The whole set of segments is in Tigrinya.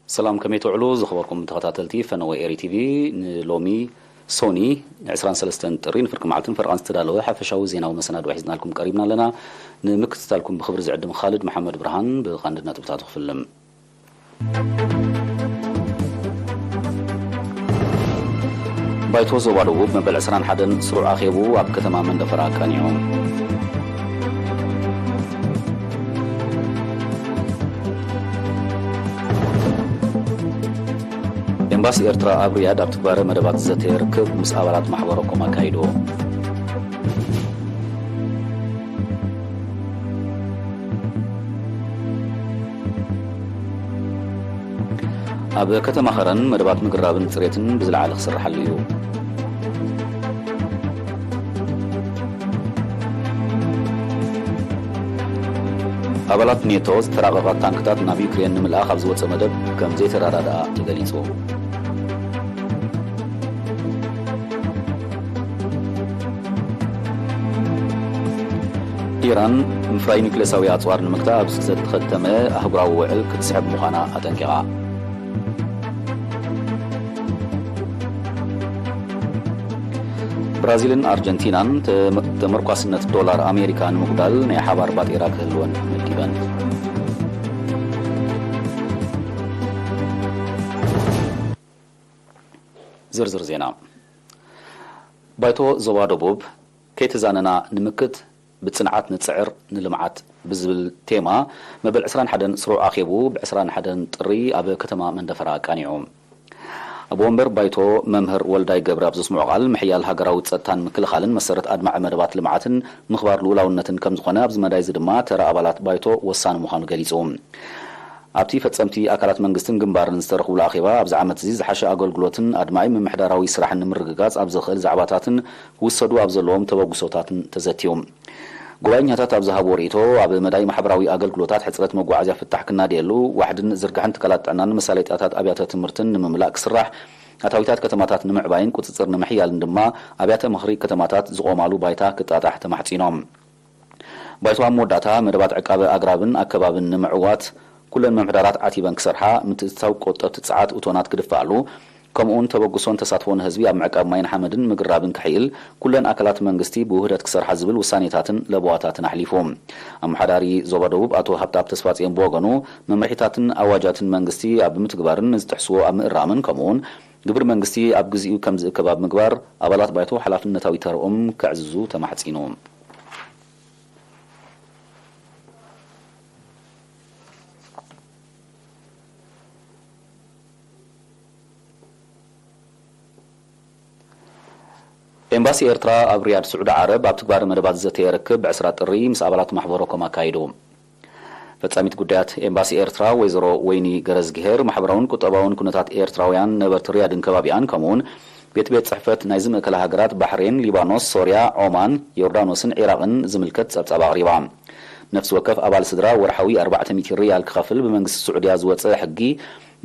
ሰላም፣ ከመይ ትውዕሉ ዝኸበርኩም ተኸታተልቲ ፈነወ ኤሪ ቲቪ? ንሎሚ ሶኒ ዕስራን ሰለስተን ጥሪ ንፍርቂ መዓልትን ፈረቓን ዝተዳለወ ሓፈሻዊ ዜናዊ መሰናድኦ ሒዝናልኩም ቀሪብና ኣለና። ንምክትታልኩም ብኽብሪ ዝዕድም ኻልድ መሓመድ ብርሃን። ብቐንዲ ነጥብታቱ ክፍልም። ባይቶ ዞባ ደቡብ መበል ዕስራን ሓደን ስሩዕ ኣኼቡ ኣብ ከተማ መንደፈራ ቀኒዑ። ኤምባሲ ኤርትራ ኣብ ሪያድ ኣብ ትግባረ መደባት ዘተ ርክብ ምስ ኣባላት ማሕበረ ኮም ኣካይዱ። ኣብ ከተማ ኸረን መደባት ምግራብን ጽሬትን ብዝለዓለ ክስርሓሉ እዩ። ኣባላት ኔቶ ዝተራቐቓ ታንክታት ናብ ዩክሬን ንምልኣኽ ኣብ ዝወጸ መደብ ከም ዘይተረዳድኣ ተገሊጹ። ኢራን ምፍራይ ኒውክሌሳዊ ኣጽዋር ንምግታእ ኣብ ዝተኸተመ ኣህጉራዊ ውዕል ክትስሕብ ምዃና ኣጠንቂቓ። ብራዚልን ኣርጀንቲናን ተመ-፣ ተመርኳስነት ዶላር ኣሜሪካ ንምጉዳል ናይ ሓባር ባጤራ ክህልወን መዲበን። ዝርዝር ዜና። ባይቶ ዞባ ደቡብ፣ "ከይተዛነና ንምክት፣ ብጽንዓት ንጽዕር፣ ንልምዓት" ብዝብል ቴማ መበል ዕስራን ሓደን ስሩዕ ኣኼቡ ብ ዕስራን ሓደን ጥሪ ኣብ ከተማ መንደፈራ ኣቃኒዑ። ኣቦ ወንበር ባይቶ መምህር ወልዳይ ገብረ ኣብ ዘስምዖ ቃል፣ ምሕያል ሃገራዊ ጸጥታን ምክልኻልን መሰረት ኣድማዒ መደባት ልምዓትን ምኽባር ልኡላውነትን ከም ዝኾነ፣ ኣብዚ መዳይ እዚ ድማ ተራ ኣባላት ባይቶ ወሳኒ ምዃኑ ገሊጹ። ኣብቲ ፈጸምቲ ኣካላት መንግስትን ግንባርን ዝተረኽቡሉ ኣኼባ፣ ኣብዚ ዓመት እዚ ዝሓሸ ኣገልግሎትን ኣድማዒ ምምሕዳራዊ ስራሕን ንምርግጋጽ ኣብ ዘኽእል ዛዕባታትን ክውሰዱ ኣብ ዘለዎም ተበግሶታትን ተዘትዩ። ጉባኤኛታት ኣብ ዝሃብዎ ርእይቶ፣ ኣብ መዳይ ማሕበራዊ ኣገልግሎታት ሕጽረት መጓዓዝያ ፍታሕ ክናደየሉ፣ ዋሕድን ዝርጋሕን ትካላት ጥዕናን መሳለጥያታት ኣብያተ ትምህርትን ንምምላእ ክስራሕ፣ ኣታዊታት ከተማታት ንምዕባይን ቁጽጽር ንምሕያልን ድማ ኣብያተ ምኽሪ ከተማታት ዝቖማሉ ባይታ ክጣጣሕ ተማሕጺኖም። ባይቶ ኣብ መወዳእታ፣ መደባት ዕቃበ ኣግራብን ኣከባብን ንምዕዋት ኩለን ምምሕዳራት ዓቲበን ክሰርሓ፣ ምትእትታው ቆጠብቲ ጸዓት እቶናት ክድፈኣሉ፣ ከምኡውን ተበግሶን ተሳትፎን ህዝቢ ኣብ ምዕቃብ ማይን ሓመድን ምግራብን ክሕይል፣ ኩለን ኣካላት መንግስቲ ብውህደት ክሰርሓ ዝብል ውሳኔታትን ለበዋታትን ኣሕሊፉ። ኣመሓዳሪ ዞባ ደቡብ ኣቶ ሃብተኣብ ተስፋጽዮን ብወገኑ፣ መምርሒታትን ኣዋጃትን መንግስቲ ኣብ ምትግባርን ንዝጥሕስዎ ኣብ ምእራምን፣ ከምኡውን ግብሪ መንግስቲ ኣብ ግዚኡ ከም ዝእከብ ኣብ ምግባር፣ ኣባላት ባይቶ ሓላፍነታዊ ተርኦም ከዕዝዙ ተማሕጺኑ። ኤምባሲ ኤርትራ ኣብ ሪያድ ስዑዲ ዓረብ ኣብ ትግባረ መደባት ዘተ ርክብ ብ ዕስራ ጥሪ ምስ ኣባላት ማሕበረ ኮም ኣካይዱ። ፈጻሚት ጉዳያት ኤምባሲ ኤርትራ ወይዘሮ ወይኒ ገረዝግሄር፣ ማሕበራውን ቁጠባውን ኩነታት ኤርትራውያን ነበርቲ ሪያድን ከባቢኣን፣ ከምኡውን ቤት ቤት ጽሕፈት ናይዚ ምእከላ ሃገራት ባሕሬን፣ ሊባኖስ፣ ሶርያ፣ ዖማን፣ ዮርዳኖስን ዒራቕን ዝምልከት ጸብጻብ ኣቕሪባ። ነፍሲ ወከፍ ኣባል ስድራ ወርሓዊ ኣርባዕተ ሚእቲ ሪያል ክኸፍል ብመንግስቲ ስዑድያ ዝወጸ ሕጊ፣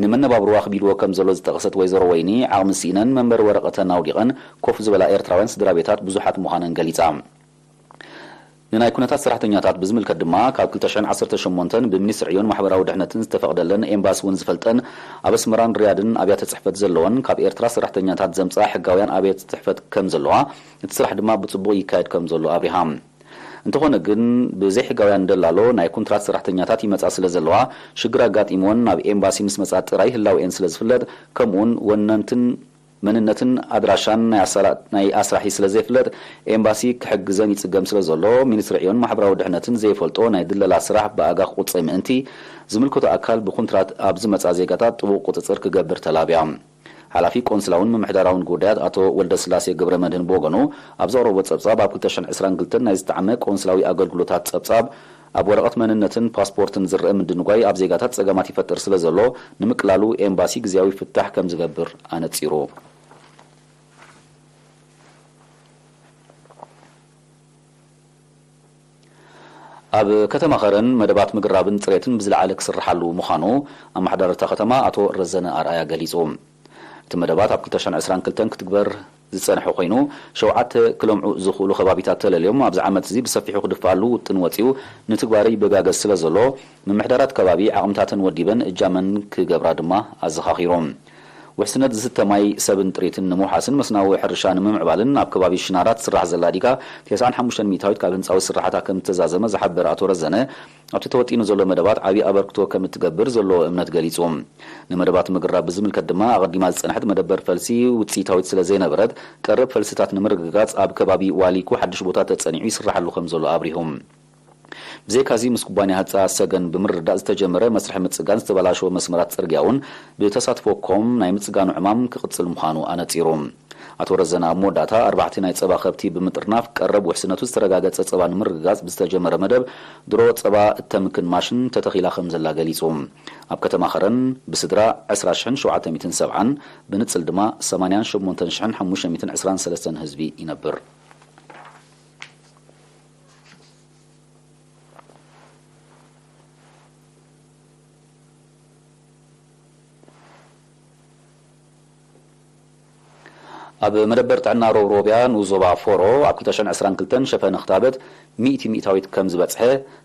ንመነባብሮ ኣኽቢድዎ ከም ዘሎ ዝጠቐሰት ወይዘሮ ወይኒ፣ ዓቕሚ ስኢነን መንበሪ ወረቐተን ኣውዲቐን ኮፍ ዝበላ ኤርትራውያን ስድራ ቤታት ብዙሓት ምዃነን ገሊጻ። ንናይ ኩነታት ሰራሕተኛታት ብዝምልከት ድማ፣ ካብ ክልተ ሽሕን ዓሰርተ ሸሞንተን ብሚኒስትሪ ዕዮን ማሕበራዊ ድሕነትን ዝተፈቕደለን፣ ኤምባሲ እውን ዝፈልጠን፣ ኣብ ኣስመራን ሪያድን ኣብያተ ጽሕፈት ዘለወን፣ ካብ ኤርትራ ሰራሕተኛታት ዘምጽኣ ሕጋውያን ኣብያተ ጽሕፈት ከም ዘለዋ፣ እቲ ስራሕ ድማ ብጽቡቕ ይካየድ ከም ዘሎ ኣብሪሃ። እንተኾነ ግን፣ ብዘይሕጋውያን ደላሎ ናይ ኮንትራት ሰራሕተኛታት ይመጻ ስለ ዘለዋ፣ ሽግር ኣጋጢምወን ናብ ኤምባሲ ምስ መጻ ጥራይ ህላውኤን ስለ ዝፍለጥ፣ ከምኡውን ወነንትን መንነትን ኣድራሻን ናይ ኣሰራ-፣ ናይ ኣስራሒ ስለ ዘይፍለጥ፣ ኤምባሲ ክሕግዘን ይጽገም ስለ ዘሎ፣ ሚኒስትሪ ዕዮን ማሕበራዊ ድሕነትን ዘይፈልጦ ናይ ድለላ ስራሕ ብኣጋ ክቑጸይ ምእንቲ፣ ዝምልከቶ ኣካል ብኮንትራት ኣብ ዝመጻ ዜጋታት ጥቡቕ ቁጽጽር ክገብር ተላብያ። ሓላፊ ቆንስላውን ምምሕዳራውን ጉዳያት ኣቶ ወልደስላሴ ገብረመድህን ብወገኑ፣ ኣብ ዘቕረቦ ጸብጻብ፣ ኣብ ክልተ ሽሕን ዕስራን ክልተን ናይ ዝጠዓመ ቆንስላዊ ኣገልግሎታት ጸብጻብ፣ ኣብ ወረቐት መንነትን ፓስፖርትን ዝረአ ምድንጓይ ኣብ ዜጋታት ጸገማት ይፈጥር ስለ ዘሎ፣ ንምቅላሉ ኤምባሲ ግዝያዊ ፍታሕ ከም ዝገብር ኣነጺሩ። ኣብ ከተማ ኸረን መደባት ምግራብን ጽሬትን ብዝለዓለ ክስርሓሉ ምዃኑ ኣመሓዳሪ እታ ከተማ ኣቶ ረዘነ ኣርኣያ ገሊጹ። እቲ መደባት ኣብ ክልተ ሽሕን ዕስራን ክልተን ክትግበር ዝጸንሐ ኮይኑ፣ ሸውዓተ ክለምዑ ዝኽእሉ ከባቢታት ተለልዮም ኣብዚ ዓመት እዚ ብሰፊሑ ክድፍኣሉ ውጥን ወጺኡ ንትግባረ ይበጋገስ ስለ ዘሎ፣ ምምሕዳራት ከባቢ ዓቕምታተን ወዲበን እጃመን ክገብራ ድማ ኣዘኻኺሮም። ውሕስነት ዝስተ ማይ ሰብን ጥሪትን ንምውሓስን መስናዊ ሕርሻ ንምምዕባልን ኣብ ከባቢ ሽናራት ትስራሕ ዘላ ዲጋ ተስዓን ሓሙሽተን ሚእታዊት ካብ ህንፃዊ ስራሕታ ከም ዝተዛዘመ ዝሓበረ ኣቶ ረዘነ፣ ኣብቲ ተወጢኑ ዘሎ መደባት ዓብዪ ኣበርክቶ ከም እትገብር ዘለዎ እምነት ገሊጹ። ንመደባት ምግራብ ብዝምልከት ድማ ኣቐዲማ ዝጸንሐት መደበር ፈልሲ ውፅኢታዊት ስለ ዘይነበረት ቀረብ ፈልስታት ንምርግጋጽ ኣብ ከባቢ ዋሊኩ ሓድሽ ቦታ ተጸኒዑ ይስራሓሉ ከም ዘሎ ኣብሪሁ። ብዘይካዚ ምስ ኩባንያ ህንፃ ሰገን ብምርድዳእ ዝተጀመረ መስርሕ ምፅጋን ዝተበላሸወ መስመራት ፅርግያ እውን ብተሳትፎ ኮም ናይ ምፅጋኑ ዕማም ክቕፅል ምዃኑ ኣነፂሩ። ኣቶ ረዘነ ኣብ መወዳእታ ኣርባዕቲ ናይ ፀባ ከብቲ ብምጥርናፍ ቀረብ ውሕስነቱ ዝተረጋገፀ ፀባ ንምርግጋፅ ብዝተጀመረ መደብ ድሮ ፀባ እተምክን ማሽን ተተኺላ ከም ዘላ ገሊፁ። ኣብ ከተማ ኸረን ብስድራ ዕስራ ሽሕን ሸውዓተ ሚእትን ሰብዓን ብንፅል ድማ ሰማንያን ሸሞንተን ሽሕን ሓሙሽተ ሚእትን ዕስራን ሰለስተን ህዝቢ ይነብር። ኣብ መደበር ጥዕና ሮብሮብያ ንኡስ ዞባ ፎሮ ኣብ ክልተ ሽሕን ዕስራን ክልተን ሸፈነ ክታበት ሚእቲ ሚእታዊት ከም ዝበጽሐ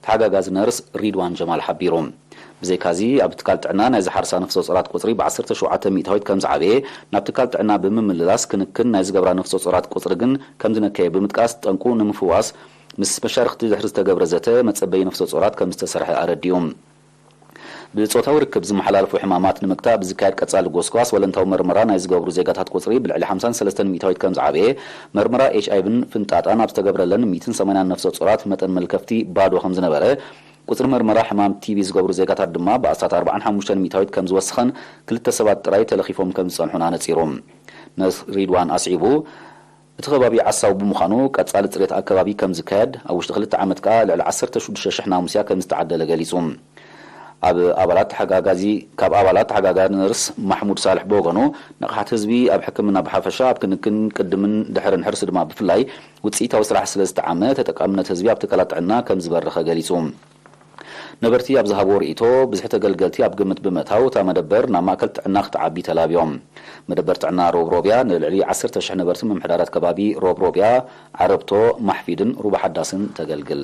ተሓጋጋዚ ነርስ ሪድዋን ጀማል ሓቢሩ። ብዘይካዚ ኣብ ትካል ጥዕና ናይ ዝሓርሳ ነፍሰ ጾራት ቁጽሪ ብ ዓሰርተ ሸውዓተ ሚእታዊት ከም ዝዓበየ፣ ናብ ትካል ጥዕና ብምምልላስ ክንክን ናይ ዝገብራ ነፍሰ ጾራት ቁጽሪ ግን ከም ዝነከየ ብምጥቃስ፣ ጠንቁ ንምፍዋስ ምስ መሻርኽቲ ድሕሪ ዝተገብረ ዘተ መጸበዪ ነፍሰ ጾራት ከም ዝተሰርሐ ኣረዲኡ። ብጾታዊ ርክብ ዝመሓላለፉ ሕማማት ንምግታእ ብዝካየድ ቀጻሊ ጎስጓስ ወለንታዊ መርመራ ናይ ዝገብሩ ዜጋታት ቁጽሪ ብልዕሊ ሓምሳን ሰለስተን ሚእታዊት ከም ዝዓበየ፣ መርመራ ኤች ኣይ ቪን ፍንጣጣን ኣብ ዝተገብረለን ሚእትን ሰማንያን ነፍሰ ጾራት መጠን መልከፍቲ ባዶ ከም ዝነበረ፣ ቁጽሪ መርመራ ሕማም ቲ ቢ ዝገብሩ ዜጋታት ድማ ብኣስታት ኣርባዓን ሓሙሽተን ሚእታዊት ከም ዝወሰኸን ክልተ ሰባት ጥራይ ተለኺፎም ከም ዝጸንሑን ኣነጺሩ። ነርስ ሪድዋን ኣስዒቡ፣ እቲ ከባቢ ዓሳዊ ብምዃኑ ቀጻሊ ጽሬት ኣከባቢ ከም ዝካየድ፣ ኣብ ውሽጢ ክልተ ዓመት ከኣ ልዕሊ ዓሰርተ ሽዱሽተ ሽሕ ናሙስያ ከም ዝተዓደለ ገሊጹ። ኣብ ኣባላት ተሓጋጋዚ ካብ ኣባላት ተሓጋጋዚ ነርስ ማሕሙድ ሳልሕ ብወገኑ፣ ንቕሓት ህዝቢ ኣብ ሕክምና ብሓፈሻ፣ ኣብ ክንክን ቅድምን ድሕርን ሕርሲ ድማ ብፍላይ ውጽኢታዊ ስራሕ ስለ ዝተዓመ፣ ተጠቃምነት ህዝቢ ኣብ ትካላት ጥዕና ከም ዝበረኸ ገሊጹ። ነበርቲ ኣብ ዝሃብዎ ርእይቶ፣ ብዝሒ ተገልገልቲ ኣብ ግምት ብምእታው፣ እታ መደበር ናብ ማእከል ጥዕና ክትዓቢ ተላብዮም። መደበር ጥዕና ሮብሮብያ ንልዕሊ ዓሰርተ ሽሕ ነበርቲ ምምሕዳራት ከባቢ ሮብሮብያ፣ ዓረብቶ፣ ማሕፊድን ሩባ ሓዳስን ተገልግል።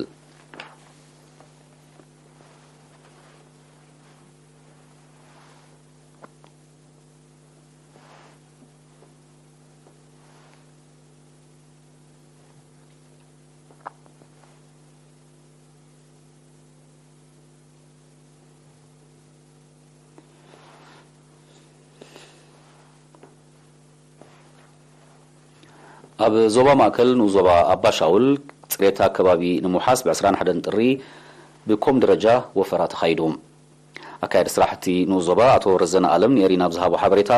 ኣብ ዞባ ማእከል ንኡስ ዞባ ኣባሻውል ጽሬት ኣከባቢ ንምውሓስ ብ ዕስራን ሓደን ጥሪ ብኮም ደረጃ ወፈራ ተኻይዱ። ኣካያዲ ስራሕቲ ንኡስ ዞባ ኣቶ ረዘነ ኣለም ንኤሪና ኣብ ዝሃቦ ሓበሬታ፣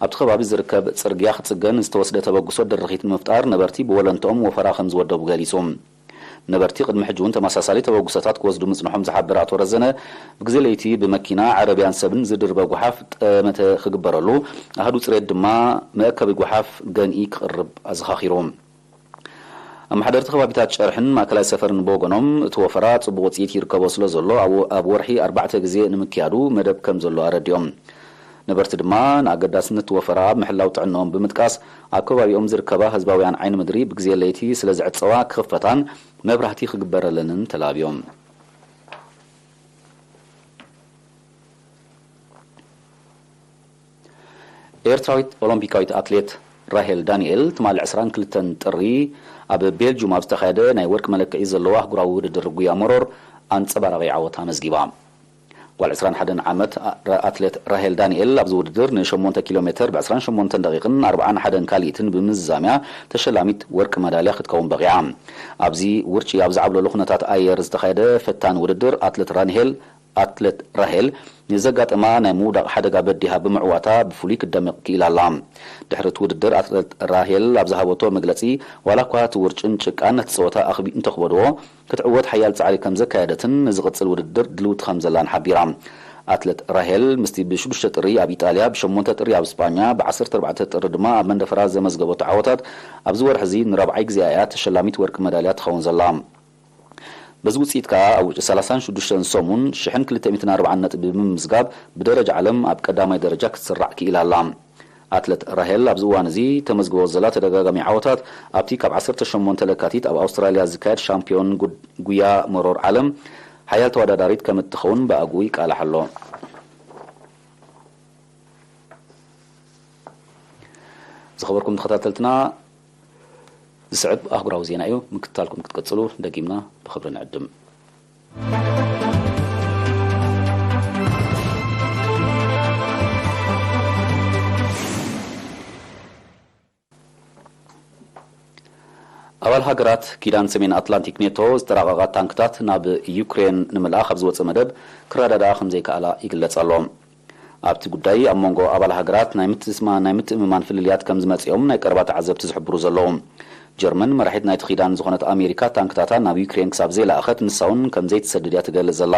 ኣብቲ ከባቢ ዝርከብ ጽርግያ ክጽገን ዝተወስደ ተበግሶ ድርኺት ንምፍጣር ነበርቲ ብወለንትኦም ወፈራ ከም ዝወደቡ ገሊጹ። ነበርቲ ቅድሚ ሕጂ እውን ተመሳሳሊ ተበግሶታት ክወስዱ ምጽንሖም ዝሓበረ ኣቶ ረዘነ፣ ብግዜ ለይቲ ብመኪና፣ ዓረብያን ሰብን ዝድርበ ጓሓፍ ጠመተ ክግበረሉ፣ ኣሃዱ ጽሬት ድማ መእከቢ ጓሓፍ ገንኢ ክቕርብ ኣዘኻኺሩ። ኣመሓደርቲ ከባቢታት ጨርሕን ማእከላይ ሰፈርን ብወገኖም፣ እቲ ወፈራ ጽቡቕ ውጽኢት ይርከቦ ስለ ዘሎ፣ ኣብ፣ ኣብ ወርሒ ኣርባዕተ ግዜ ንምክያዱ መደብ ከም ዘሎ ኣረዲኦም። ነበርቲ ድማ ንኣገዳስነት እቲ ወፈራ ኣብ ምሕላው ጥዕንኦም ብምጥቃስ፣ ኣብ ከባቢኦም ዝርከባ ህዝባውያን ዓይኒ ምድሪ ብግዜ ለይቲ ስለ ዝዕጸዋ ክኽፈታን መብራህቲ ክግበረለንን ተላብዮም። ኤርትራዊት ኦሎምፒካዊት ኣትሌት ራሄል ዳንኤል ትማሊ ዕስራን ክልተን ጥሪ ኣብ ቤልጁም ኣብ ዝተኻየደ ናይ ወርቂ መለክዒ ዘለዎ ኣህጉራዊ ውድድር ጉያ መሮር ኣንጸባራቒ ዓወት ኣመዝጊባ። ጓል ዕስራን ሓደን ዓመት ኣትሌት ራሄል ዳንኤል ኣብዚ ውድድር ን ሸሞንተ ኪሎ ሜተር ብ ዕስራን ሸሞንተን ደቂቕን ኣርባዓን ሓደን ካልኢትን ብምዝዛምያ ተሸላሚት ወርቂ መዳልያ ክትከውን በቒዓ። ኣብዚ ውርጪ ኣብ ዝዓብለሉ ኩነታት ኣየር ዝተኻየደ ፈታኒ ውድድር ኣትሌት ራንሄል ኣትሌት ራሄል ንዘጋጠማ ናይ ምውዳቕ ሓደጋ በዲሃ ብምዕዋታ ብፍሉይ ክትደምቕ ክኢላ ኣላ። ድሕሪ እቲ ውድድር ኣትሌት ራሄል ኣብ ዝሃበቶ መግለጺ፣ ዋላ እኳ እቲ ውርጭን ጭቃን ነቲ ጸወታ ኣኽቢድ እንተኽበድዎ፣ ክትዕወት ሓያል ጻዕሪ ከም ዘካየደትን ንዝቕጽል ውድድር ድልውቲ ከም ዘላን ሓቢራ። ኣትሌት ራሄል ምስቲ ብሽዱሽተ ጥሪ ኣብ ኢጣልያ፣ ብሸሞንተ ጥሪ ኣብ ስጳኛ፣ ብዓሰርተ ኣርባዕተ ጥሪ ድማ ኣብ መንደፈራ ዘመዝገበቶ ዓወታት ኣብዚ ወርሒ እዚ ንራብዓይ ግዜኣ እያ ተሸላሚት ወርቂ መዳልያ ትኸውን ዘላ። በዚ ውጽኢት ከኣ ኣብ ውሽጢ ሰላሳን ሽዱሽተን ሰሙን ሽሕን ክልተ ሚእትን ኣርባዓን ነጥቢ ብምምዝጋብ ብደረጃ ዓለም ኣብ ቀዳማይ ደረጃ ክትስራዕ ክኢላ ኣላ። ኣትለት ራሄል ኣብዚ እዋን እዚ ተመዝግቦ ዘላ ተደጋጋሚ ዓወታት ኣብቲ ካብ ዓሰርተ ሸሞንተ ለካቲት ኣብ ኣውስትራልያ ዝካየድ ሻምፒዮን ጉድ-፣ ጉያ መሮር ዓለም ሓያል ተወዳዳሪት ከም እትኸውን ብኣግኡ ይቃላሕ ኣሎ። ዝኸበርኩም ተኸታተልትና፣ ዝስዕብ ኣህጉራዊ ዜና እዩ። ምክትታልኩም ክትቀጽሉ ደጊምና ብኽብሪ ንዕድም። ኣባል ሃገራት ኪዳን ሰሜን ኣትላንቲክ ኔቶ ዝተራቐቓ ታንክታት ናብ ዩክሬን ንምልኣኽ ኣብ ዝወጸ መደብ ክረዳድኣ ከም ዘይከኣላ ይግለጽ ኣሎ። ኣብቲ ጉዳይ ኣብ መንጎ ኣባል ሃገራት ናይ ምትስማ-፣ ናይ ምትእምማን ፍልልያት ከም ዝመጽኦም ናይ ቀረባ ተዓዘብቲ ዝሕብሩ ዘለዉ። ጀርመን መራሒት ናይቲ ኪዳን ዝኾነት ኣሜሪካ ታንክታታ ናብ ዩክሬን ክሳብ ዘይለኣኸት ንሳ እውን ከም ዘይትሰድድ እያ ትገልጽ ዘላ።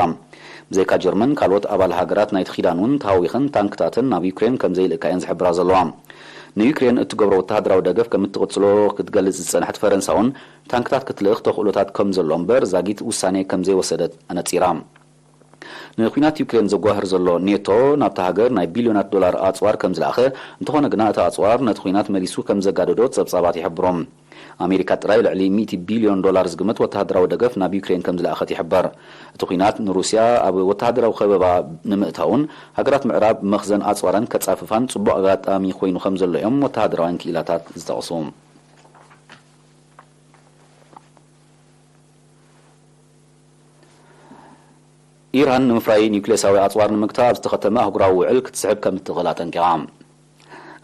ብዘይካ ጀርመን ካልኦት ኣባል ሃገራት ናይቲ ኪዳን እውን ተሃዊኸን ታንክታተን ናብ ዩክሬን ከም ዘይልእካ እየን ዝሕብራ ዘለዋ። ንዩክሬን እትገብሮ ወተሃደራዊ ደገፍ ከም እትቕጽሎ ክትገልጽ ዝጸንሐት ፈረንሳ እውን ታንክታት ክትልእኽ ተኽእሎታት ከም ዘሎ እምበር ዛጊት ውሳኔ ከም ዘይወሰደት ኣነጺራ። ንኲናት ዩክሬን ዘጓህር ዘሎ ኔቶ ናብታ ሃገር ናይ ቢልዮናት ዶላር ኣጽዋር ከም ዝለኣኸ፣ እንተኾነ ግና እቲ ኣጽዋር ነቲ ኲናት መሊሱ ከም ዘጋደዶ ጸብጻባት ይሕብሩ። ኣሜሪካ ጥራይ ልዕሊ ሚእቲ ቢልዮን ዶላር ዝግመት ወተሃደራዊ ደገፍ ናብ ዩክሬን ከም ዝለኣኸት ይሕበር። እቲ ኲናት ንሩስያ ኣብ ወተሃደራዊ ከበባ ንምእታውን ሃገራት ምዕራብ መኽዘን ኣጽዋረን ከጻፍፋን ጽቡቕ ኣጋጣሚ ኮይኑ ከም ዘሎ እዮም ወተሃደራውያን ክኢላታት ዝጠቕሱ። ኢራን ንምፍራይ ኒውክሌሳዊ ኣጽዋር ንምግታእ ኣብ ዝተኸተመ ኣህጉራዊ ውዕል ክትስሕብ ከም እትኽእል ኣጠንቂቓ።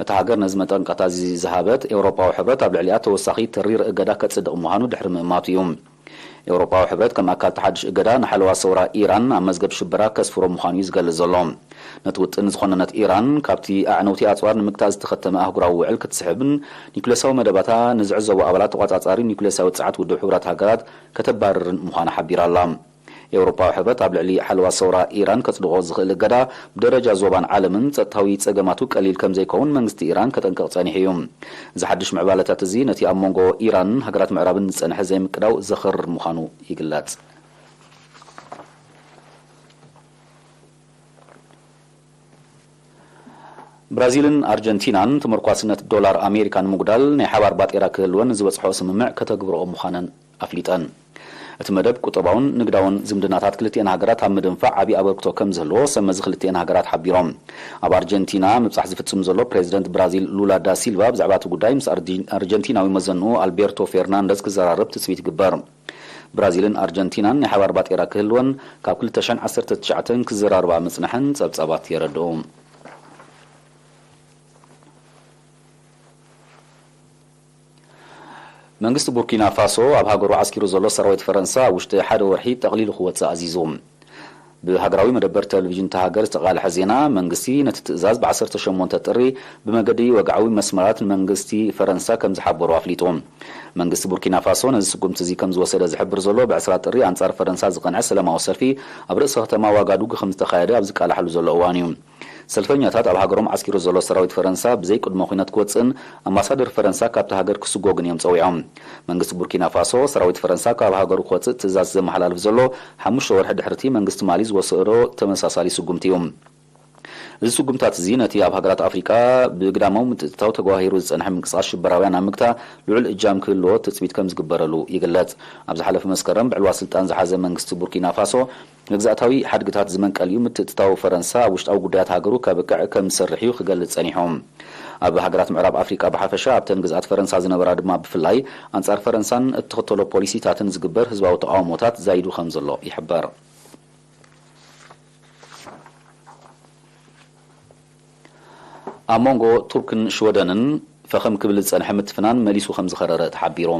እታ ሃገር ነዚ መጠንቀቕታ እዚ ዝሃበት፣ ኤውሮጳዊ ሕብረት ኣብ ልዕሊኣ ተወሳኺ ተሪር እገዳ ከጽድቕ ምዃኑ ድሕሪ ምእማቱ እዩ። ኤውሮጳዊ ሕብረት ከም ኣካል እቲ ሓድሽ እገዳ ንሓለዋ ሰውራ ኢራን ኣብ መዝገብ ሽበራ ከስፍሮ ምዃኑ እዩ ዝገልጽ ዘሎ። ነቲ ውጥን ዝኾነነት ኢራን፣ ካብቲ ኣዕነውቲ ኣጽዋር ንምግታእ ዝተኸተመ ኣህጉራዊ ውዕል ክትስሕብን ኒውክሌሳዊ መደባታ ንዝዕዘቡ ኣባላት ተቋጻጻሪ ኒውክሌሳዊ ጸዓት ውድብ ሕቡራት ሃገራት ከተባርርን ምዃና ሓቢራ ኣላ። ኤውሮጳዊ ሕብረት ኣብ ልዕሊ ሓለዋ ሰውራ ኢራን ከጽድቖ ዝኽእል እገዳ ብደረጃ ዞባን ዓለምን ጸጥታዊ ጸገማቱ ቀሊል ከም ዘይከውን መንግስቲ ኢራን ከጠንቅቕ ጸኒሑ እዩ። እዚ ሓድሽ ምዕባለታት እዚ ነቲ ኣብ መንጎ ኢራንን ሃገራት ምዕራብን ዝጸንሐ ዘይምቅዳው ዘኽርር ምዃኑ ይግለጽ። ብራዚልን ኣርጀንቲናን ተመርኳስነት ዶላር ኣሜሪካ ንምጉዳል ናይ ሓባር ባጤራ ክህልወን ዝበጽሖ ስምምዕ ከተግብርኦ ምዃነን ኣፍሊጠን። እቲ መደብ ቁጠባውን ንግዳውን ዝምድናታት ክልቲኤን ሃገራት ኣብ ምድንፋዕ ዓቢ ኣበርክቶ ከም ዝህልዎ ሰመዚ ክልቲኤን ሃገራት ሓቢሮም። ኣብ ኣርጀንቲና ምብጻሕ ዝፍጽም ዘሎ ፕሬዚደንት ብራዚል ሉላ ዳ ሲልቫ ብዛዕባ እቲ ጉዳይ ምስ ኣርዲ-፣ ኣርጀንቲናዊ መዘንኡ ኣልቤርቶ ፌርናንደዝ ክዘራረብ ትጽቢት ይግበር። ብራዚልን ኣርጀንቲናን ናይ ሓባር ባጤራ ክህልወን ካብ ክልተ ሽሕን ዓሰርተ ትሽዓተን ክዘራርባ ምጽንሐን ጸብጻባት የረድኡ። መንግስቲ ቡርኪና ፋሶ ኣብ ሃገሩ ዓስኪሩ ዘሎ ሰራዊት ፈረንሳ ኣብ ውሽጢ ሓደ ወርሒ ጠቕሊሉ ክወጽእ ኣዚዙ። ብሃገራዊ መደበር ቴሌቪዥን እታ ሃገር ዝተቓልሐ ዜና መንግስቲ ነቲ ትእዛዝ ብ ዓሰርተ ሸሞንተ ጥሪ ብመገዲ ወግዓዊ መስመራት ንመንግስቲ ፈረንሳ ከም ዝሓበሮ ኣፍሊጡ። መንግስቲ ቡርኪና ፋሶ ነዚ ስጉምቲ እዚ ከም ዝወሰደ ዝሕብር ዘሎ ብ ዕስራ ጥሪ ኣንጻር ፈረንሳ ዝቐንዐ ሰላማዊ ሰልፊ ኣብ ርእሰ ከተማ ዋጋዱጉ ከም ዝተኻየደ ኣብ ዝቃላሕሉ ዘሎ እዋን እዩ። ሰልፈኛታት ኣብ ሃገሮም ዓስኪሩ ዘሎ ሰራዊት ፈረንሳ ብዘይ ቅድመ ኲነት ክወጽእን ኣምባሳደር ፈረንሳ ካብታ ሃገር ክስጎግን እዮም ጸዊዖም። መንግስቲ ቡርኪና ፋሶ ሰራዊት ፈረንሳ ካብ ሃገሩ ክወጽእ ትእዛዝ ዘመሓላልፍ ዘሎ ሓሙሽተ ወርሒ ድሕርቲ መንግስቲ ማሊ ዝወሰዶ ተመሳሳሊ ስጉምቲ እዩ። እዚ ስጉምታት እዚ ነቲ ኣብ ሃገራት ኣፍሪቃ ብግዳማዊ ምትእትታው ተጓሂሩ ዝጸንሐ ምንቅስቓስ ሽበራውያን ኣብ ምግታ ልዑል እጃም ክህልዎ ትጽቢት ከም ዝግበረሉ ይግለጽ። ኣብ ዝሓለፈ መስከረም ብዕልዋ ስልጣን ዝሓዘ መንግስቲ ቡርኪና ፋሶ መግዛእታዊ ሓድግታት ዝመንቀል እዩ፣ ምትእትታው ፈረንሳ ኣብ ውሽጣዊ ጉዳያት ሃገሩ ከብቅዕ ከም ዝሰርሕ እዩ ክገልጽ ጸኒሑ። ኣብ ሃገራት ምዕራብ ኣፍሪቃ ብሓፈሻ ኣብተን ግዝኣት ፈረንሳ ዝነበራ ድማ ብፍላይ ኣንጻር ፈረንሳን እትኽተሎ ፖሊሲታትን ዝግበር ህዝባዊ ተቓውሞታት ዛይዱ ከም ዘሎ ይሕበር። ኣብ መንጎ ቱርክን ሽወደንን ፈኸም ክብል ዝጸንሐ ምትፍናን መሊሱ ከም ዝኸረረ ተሓቢሩ።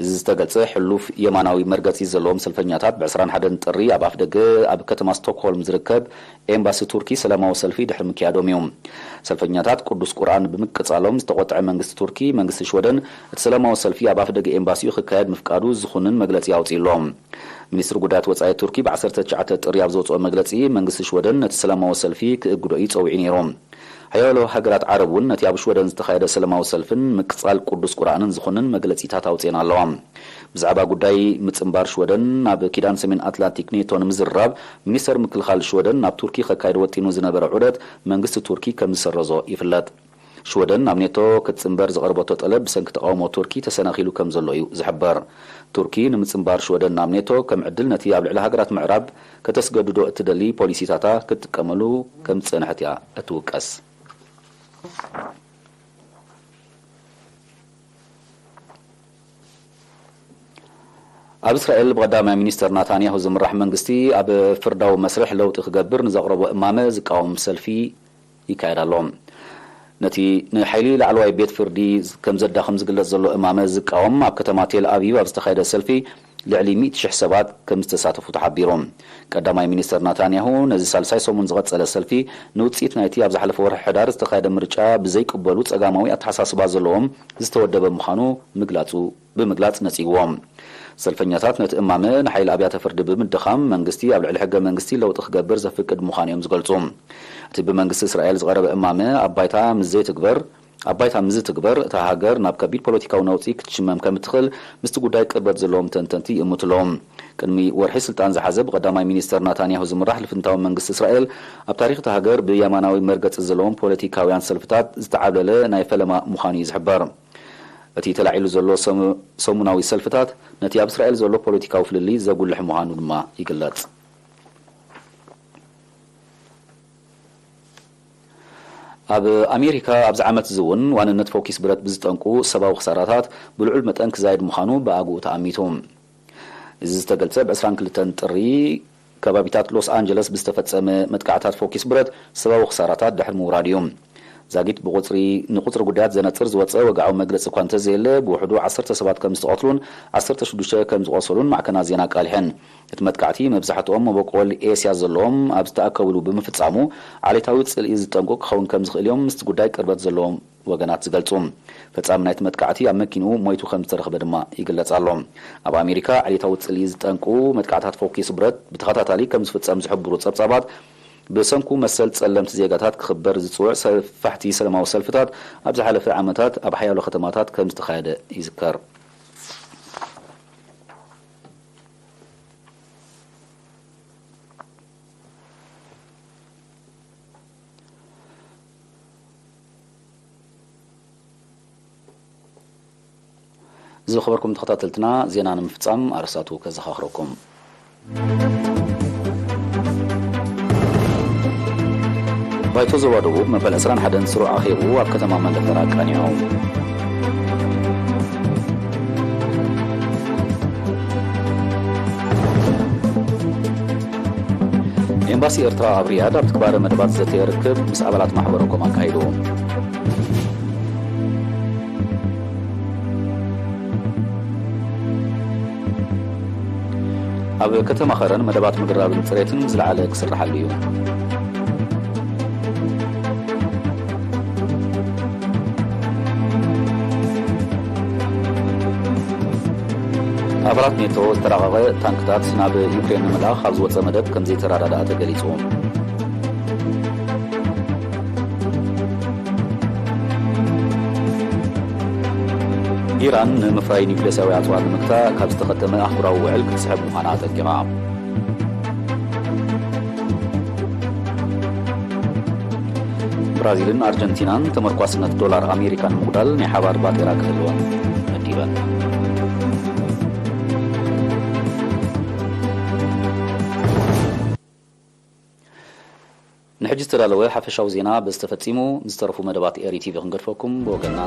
እዚ ዝተገልጸ ሕሉፍ የማናዊ መርገጺ ዘለዎም ሰልፈኛታት ብ ዕስራን ሓደን ጥሪ ኣብ ኣፍደገ ኣብ ከተማ ስቶክሆልም ዝርከብ ኤምባሲ ቱርኪ ሰላማዊ ሰልፊ ድሕሪ ምክያዶም እዩ። ሰልፈኛታት ቅዱስ ቁርኣን ብምቅጻሎም ዝተቖጥዐ መንግስቲ ቱርኪ፣ መንግስቲ ሽወደን እቲ ሰላማዊ ሰልፊ ኣብ ኣፍደገ ኤምባሲኡ ክካየድ ምፍቃዱ ዝኹንን መግለጺ ኣውጺኡ ኣሎ። ሚኒስትሪ ጉዳያት ወጻኢ ቱርኪ ብ ዓሰርተ ትሽዓተ ጥሪ ኣብ ዘውጽኦ መግለጺ፣ መንግስቲ ሽወደን ነቲ ሰላማዊ ሰልፊ ክእግዶ እዩ ጸዊዑ ነይሩ። ሓያሎ ሃገራት ዓረብ እውን ነቲ ኣብ ሽወደን ዝተኻየደ ሰላማዊ ሰልፍን ምቅጻል ቅዱስ ቁርኣንን ዝኹንን መግለጺታት ኣውጺኤን ኣለዋ። ብዛዕባ ጉዳይ ምጽንባር ሽወደን ናብ ኪዳን ሰሜን ኣትላንቲክ ኔቶ ንምዝርራብ፣ ሚኒስተር ምክልኻል ሽወደን ናብ ቱርኪ ከካይድ ወጢኑ ዝነበረ ዑደት መንግስቲ ቱርኪ ከም ዝሰረዞ ይፍለጥ። ሽወደን ናብ ኔቶ ክትጽንበር ዘቕረበቶ ጠለብ ብሰንኪ ተቓውሞ ቱርኪ ተሰናኺሉ ከም ዘሎ እዩ ዝሕበር። ቱርኪ ንምጽንባር ሽወደን ናብ ኔቶ ከም ዕድል ነቲ ኣብ ልዕሊ ሃገራት ምዕራብ ከተስገድዶ እትደሊ ፖሊሲታታ ክትጥቀመሉ ከም ዝጸንሐት እያ እትውቀስ። ኣብ እስራኤል ብቐዳማይ ሚኒስተር ናታንያሁ ዝምራሕ መንግስቲ ኣብ ፍርዳዊ መስርሕ ለውጢ ክገብር ንዘቕረቦ እማመ ዝቃወም ሰልፊ ይካየድ ኣሎ። ነቲ ንሓይሊ ላዕለዋይ ቤት ፍርዲ ከም ዘዳኽም ዝግለጽ ዘሎ እማመ ዝቃወም ኣብ ከተማ ቴል ኣቪቭ ኣብ ዝተኻየደ ሰልፊ ልዕሊ ሚእቲ ሽሕ ሰባት ከም ዝተሳተፉ ተሓቢሩ። ቀዳማይ ሚኒስተር ናታንያሁ ነዚ ሳልሳይ ሰሙን ዝቐጸለ ሰልፊ ንውጽኢት ናይቲ ኣብ ዝሓለፈ ወርሒ ሕዳር ዝተኻየደ ምርጫ ብዘይቅበሉ ጸጋማዊ ኣተሓሳስባ ዘለዎም ዝተወደበ ምዃኑ ምግላጹ ብምግላጽ ነጺግዎም። ሰልፈኛታት ነቲ እማመ ንሓይሊ ኣብያተ ፍርዲ ብምድኻም መንግስቲ ኣብ ልዕሊ ሕገ መንግስቲ ለውጢ ክገብር ዘፍቅድ ምዃኑ እዮም ዝገልጹ። እቲ ብመንግስቲ እስራኤል ዝቐረበ እማመ ኣብ ባይታ ምስ ዘይትግበር ኣብ ባይታ ምስ ዝትግበር እታ ሃገር ናብ ከቢድ ፖለቲካዊ ነውጺ ክትሽመም ከም እትኽእል ምስቲ ጉዳይ ቅርበት ዘለዎም ተንተንቲ ይእምቱ ኣለዉ። ቅድሚ ወርሒ ስልጣን ዝሓዘ ብቐዳማይ ሚኒስተር ናታንያሁ ዝምራሕ ልፍንታዊ መንግስቲ እስራኤል ኣብ ታሪኽ እታ ሃገር ብየማናዊ መርገጺ ዘለዎም ፖለቲካውያን ሰልፍታት ዝተዓብለለ ናይ ፈለማ ምዃኑ እዩ ዝሕበር። እቲ ተላዒሉ ዘሎ ሰሙ-፣ ሰሙናዊ ሰልፍታት ነቲ ኣብ እስራኤል ዘሎ ፖለቲካዊ ፍልልይ ዘጉልሕ ምዃኑ ድማ ይግለጽ። ኣብ ኣሜሪካ ኣብዚ ዓመት እዚ እውን ዋንነት ፎኪስ ብረት ብዝጠንቁ ሰብኣዊ ክሳራታት ብልዑል መጠን ክዛይድ ምዃኑ ብኣግኡ ተኣሚቱ። እዚ ዝተገልጸ ብ ዕስራን ክልተን ጥሪ ከባቢታት ሎስ ኣንጀለስ ብዝተፈጸመ መጥቃዕታት ፎኪስ ብረት ሰብኣዊ ክሳራታት ድሕሪ ምውራድ እዩ። ዛጊት ብቁጽሪ ንቁጽሪ ጉዳያት ዘነጽር ዝወጸ ወግዓዊ መግለጺ እኳ እንተዘየለ፣ ብውሕዱ ዓሰርተ ሰባት ከም ዝተቐትሉን ዓሰርተ ሽዱሽተ ከም ዝቖሰሉን ማዕከናት ዜና ኣቃሊሐን። እቲ መጥቃዕቲ መብዛሕትኦም መበቆል ኤስያ ዘለዎም ኣብ ዝተኣከብሉ ብምፍጻሙ፣ ዓሌታዊ ጽልኢ ዝጠንቁ ክኸውን ከም ዝኽእል እዮም ምስቲ ጉዳይ ቅርበት ዘለዎም ወገናት ዝገልጹ። ፈጻሚ ናይቲ መጥቃዕቲ ኣብ መኪንኡ ሞይቱ ከም ዝተረኽበ ድማ ይግለጽ ኣሎ። ኣብ ኣሜሪካ ዓሌታዊ ጽልኢ ዝጠንቁ መጥቃዕታት ፎኪስ ብረት ብተኸታታሊ ከም ዝፍጸም ዝሕብሩ ጸብጻባት፣ ብሰንኩ መሰል ጸለምቲ ዜጋታት ክኽበር ዝጽውዕ ሰፋሕቲ ሰላማዊ ሰልፍታት ኣብ ዝሓለፈ ዓመታት ኣብ ሓያሎ ከተማታት ከም ዝተኻየደ ይዝከር። ዝኸበርኩም ተኸታተልትና፣ ዜና ንምፍጻም ኣርእስታቱ ከዘኻኽረኩም። ባይቶ ዞባ ደቡብ መበል ዕስራን ሓደን ስሩዕ ኣኼብኡ ኣብ ከተማ መንደፈራ ኣቃኒዑ። ኤምባሲ ኤርትራ ኣብ ሪያድ ኣብ ትግባረ መደባት ዘተ ርክብ ምስ ኣባላት ማሕበረ ኮም ኣካይዱ። ኣብ ከተማ ኸረን መደባት ምግራብን ጽሬትን ዝለዓለ ክስርሓሉ እዩ። ኣባላት ኔቶ ዝተራቐቐ ታንክታት ናብ ዩክሬን ንምልኣኽ ኣብ ዝወጸ መደብ ከም ዘይተረዳድኣ ተገሊጹ። ኢራን ንምፍራይ ኒውክሌሳዊ ኣጽዋር ንምግታእ ካብ ዝተኸተመ ኣህጉራዊ ውዕል ክትስሕብ ምዃና ኣጠንቂቓ። ብራዚልን ኣርጀንቲናን ተመርኳስነት ዶላር ኣሜሪካ ንምጉዳል ናይ ሓባር ባጤራ ክህልወን መዲበን። ንሕጂ ዝተዳለወ ሓፈሻዊ ዜና በዚ ተፈጺሙ። ዝተረፉ መደባት ኤሪ ቲቪ ክንገድፈኩም ብወገንና